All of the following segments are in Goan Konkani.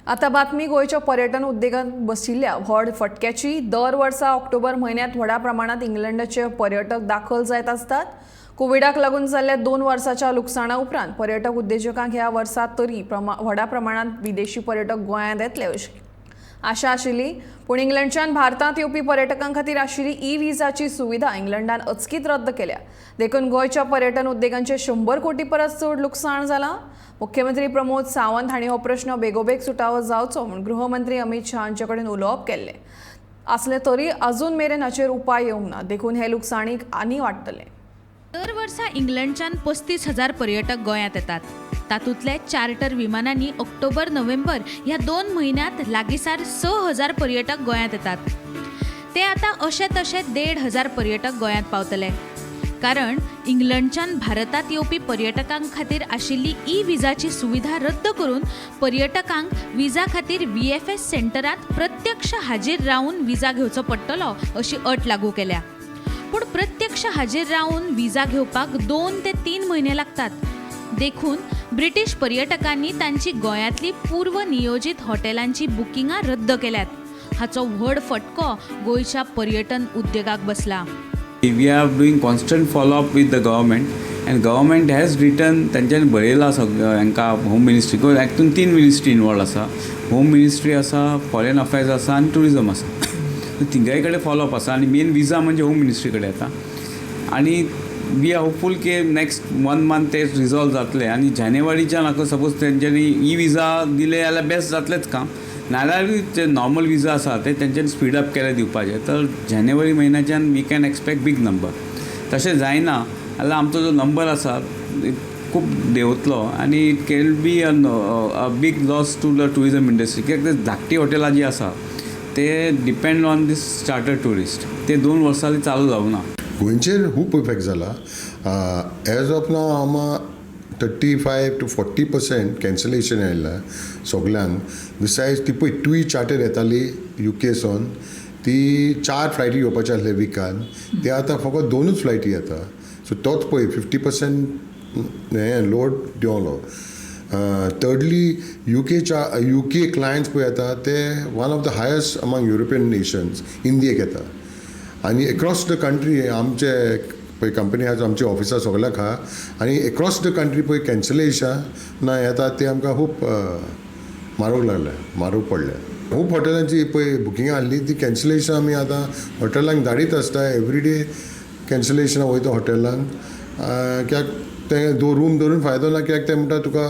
आता बातमी गोंयच्या पर्यटन उद्देगांत बशिल्ल्या व्हड फटक्याची. दर वर्सा ऑक्टोबर म्हयन्यांत व्हडा प्रमाणात इंग्लंडाचे पर्यटक दाखल जायत आसतात. कोविडाक लागून जाल्ल्या 2 वर्साच्या लुकसाणा उपरांत पर्यटक उद्देजकांक ह्या वर्सा तरी व्हडा प्रमाणात विदेशी पर्यटक गोंयांत येतले अशी आशा आशिल्ली. पूण इंग्लंडच्यान भारतांत येवपी पर्यटकां खातीर आशिल्ली ई विजाची सुविधा इंग्लंडान अचकीत रद्द केल्या. देखून गोंयच्या पर्यटन उद्देगांचे 100 कोटी परस चड लुकसाण जालां. मुख्यमंत्री प्रमोद सावंत हांणी हो प्रश्न बेगोबेग सुटावो जावचो म्हूण गृहमंत्री अमित शाह हांचे कडेन उलोवप केल्लें आसलें तरी अजून मेरेन हाचेर उपाय येवंक ना. देखून हे लुकसाणीक आनी वाडटलें. दर वर्सा इंग्लंडच्यान 35,000 पर्यटक गोंयांत येतात. तातूंतले चार्टर विमानांनी ऑक्टोबर नोव्हेंबर ह्या 2 म्हयन्यांत लागींसार 6,000 पर्यटक गोंयांत येतात. ते आतां अशे तशे 1,500 पर्यटक गोंयांत पावतले. कारण इंग्लंडच्यान भारतांत येवपी पर्यटकां खातीर आशिल्ली ई विजाची सुविधा रद्द करून पर्यटकांक विजा खातीर VFS सेंटरांत प्रत्यक्ष हाजीर रावन विजा घेवचो पडटलो अशी अट लागू केल्या. पूण प्रत्यक्ष हाजीर रावन विजा घेवपाक 2 ते 3 म्हयने लागतात. देखून ब्रिटीश पर्यटकांनी तांची गोंयांतली पूर्व नियोजीत हॉटेलांची बुकिंगां रद्द केल्यात. हाचो व्हड फटको गोंयच्या पर्यटन उद्देगाक बसला. We are doing constant follow up with the government and government has written, तांच्यांनी बरयलां सगळें हांकां होम मिनिस्ट्री. हातून 3 मिनिस्ट्री इनवॉल्व आसा. होम मिनिस्ट्री आसा, फॉरेन अफेर्स आसा आनी ट्युरिजम आसा. तिगांय कडेन फॉलोअप आसा आनी मेन विजा म्हणजे होम मिनिस्ट्री कडेन येता. आनी we are hopeful की नेक्स्ट 1 मंथ ते रिजॉल्व जातले आनी जानेवारीच्यान आतां सपोज तेंच्यांनी ई विजा दिले जाल्यार बेस्ट जातलेंच काम. नाजाल्यार जे नॉर्मल विजा आसा ते तेंच्यांनी स्पीड अप केले दिवपाचे तर जानेवारी म्हयन्याच्यान we can expect big number. तशें जायना जाल्यार आमचो जो नंबर आसा खूब देंवतलो आनी it can be a big loss to the tourism industry. कित्याक ते धाकटी हॉटेलां जीं आसा ते depend on this charter tourist. ते 2 वर्सां चालू जावना. गोंयचेर खूब इफेक्ट जाला. एज ऑफ नाव आमकां 35 to 40% cancellation आयला सगल्यांक. बिसायड्स ती पळय टूय चार्टर येताली युके सोन, ती 4 फ्लायटी येवपाचे आसले विकान, ते आतां फकत 2 फ्लायटी येता. सो तोच पळय 50% हें लोड देंवलो. थर्डली युके क्लायंट्स पळय येता ते one of the highest among European nations इंडियेक येता. आनी एक्रॉस the country आमचे पळय कंपनी आसा, आमची ऑफिसां सगल्याक आहा आनी एक्रॉस the country पळय कॅन्सलेशन येता ते आमकां खूब मारूंक लागले, मारूंक पडले. खूब हॉटेलांची पळय बुकिंगां आहली ती कॅन्सलेशन आमी आतां हॉटेलांक धाडीत आसता. एवरी डे कॅन्सलेशनां वयता हॉटेलांक. कित्याक ते रूम दवरून फायदो ना, कित्याक ते म्हणटा तुका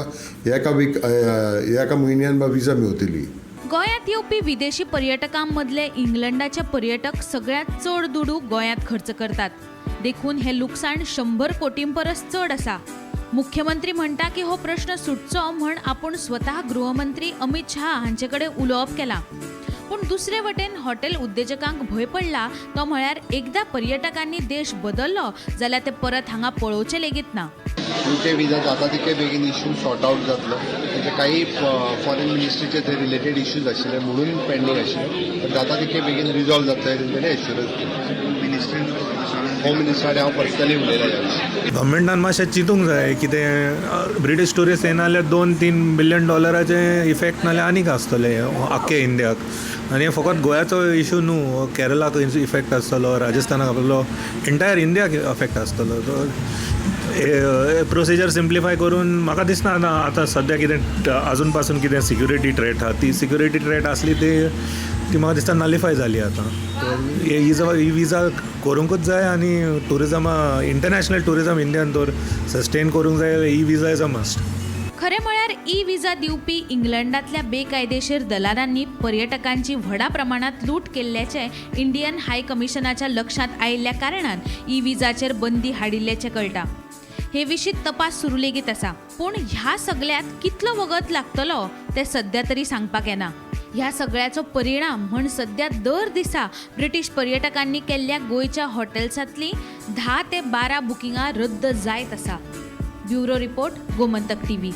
एका वीक एका म्हयन्यान बा विजा मेवतली. गोंयांत येवपी विदेशी पर्यटकां मदले इंग्लंडाचे पर्यटक सगळ्यांत चड दुडू गोंयांत खर्च करतात. देखून हें लुकसाण 100 कोटीं परस चड आसा. मुख्यमंत्री म्हणटा की हो प्रश्न सुटचो म्हण आपूण स्वता गृहमंत्री अमित शाह हांचे कडेन उलोवप केलां. पूण दुसरे वटेन हॉटेल उद्देजकांक भंय पडला तो म्हळ्यार एकदां पर्यटकांनी देश बदल्लो जाल्यार ते परत हांगा पळोवचे लेगीत ना. युके विजा जाता तितके बेगीन इश्यू सॉर्ट आउट जातलो. म्हणजे काही फॉरेन मिनिस्ट्रीचे ते रिलेटेड इश्यूज आशिल्ले म्हणून पेंडींग आशिल्ले, पण जाता तितके बेगीन रिजॉल्व जातले तेंच्यांनी एश्युरन्स दिला. होम मिनिस्टर हांव पर्सनली उलयला ह्या विशीं. गव्हर्मेंटान मातशें चिंतूंक जाय कितें ब्रिटीश ट्युरिस्ट येना जाल्यार 2-3 बिलियन डॉलराचे इफेक्ट नाल्यार आनीक आसतले आख्खे इंडियाक. आनी हे फकत गोंयाचो इशू न्हू, केरलाक इफेक्ट आसतलो, राजस्थानाक आसतलो, एंटायर इंडियाक अफेक्ट आसतलो. सो प्रोसिजर सिम्प्लिफाय करून म्हाका दिसना ना आतां सद्या कितें अजून पासून कितें सिक्युरिटी थ्रेट आहा, ती सिक्युरिटी थ्रेट आसली ती ती म्हाका दिसता नलिफाय जाली आतां. ही विजा करूंकूच जाय आनी ट्युरिजमा इंटरनॅशनल ट्युरिजम इंडियान तर सस्टेन करूंक जाय. E visa is a must. खरें म्हळ्यार ई विजा दिवपी इंग्लंडांतल्या बेकायदेशीर दलालांनी पर्यटकांची व्हडा प्रमाणांत लूट केल्ल्याचें इंडियन हाय कमिशनाच्या लक्षांत आयिल्ल्या कारणान ई विजाचेर बंदी हाडिल्ल्याचें कळटा. हे विशीं तपास सुरू लेगीत आसा. पूण ह्या सगळ्यांत कितलो वगत लागतलो तें सद्या तरी सांगपाक येना. ह्या सगळ्याचो परिणाम म्हण सद्या दर दिसा ब्रिटीश पर्यटकांनी केल्ल्या गोंयच्या हॉटेल्सांतलीं 10 ते 12 बुकिंगां रद्द जायत आसा. Bureau report, Gomantak TV.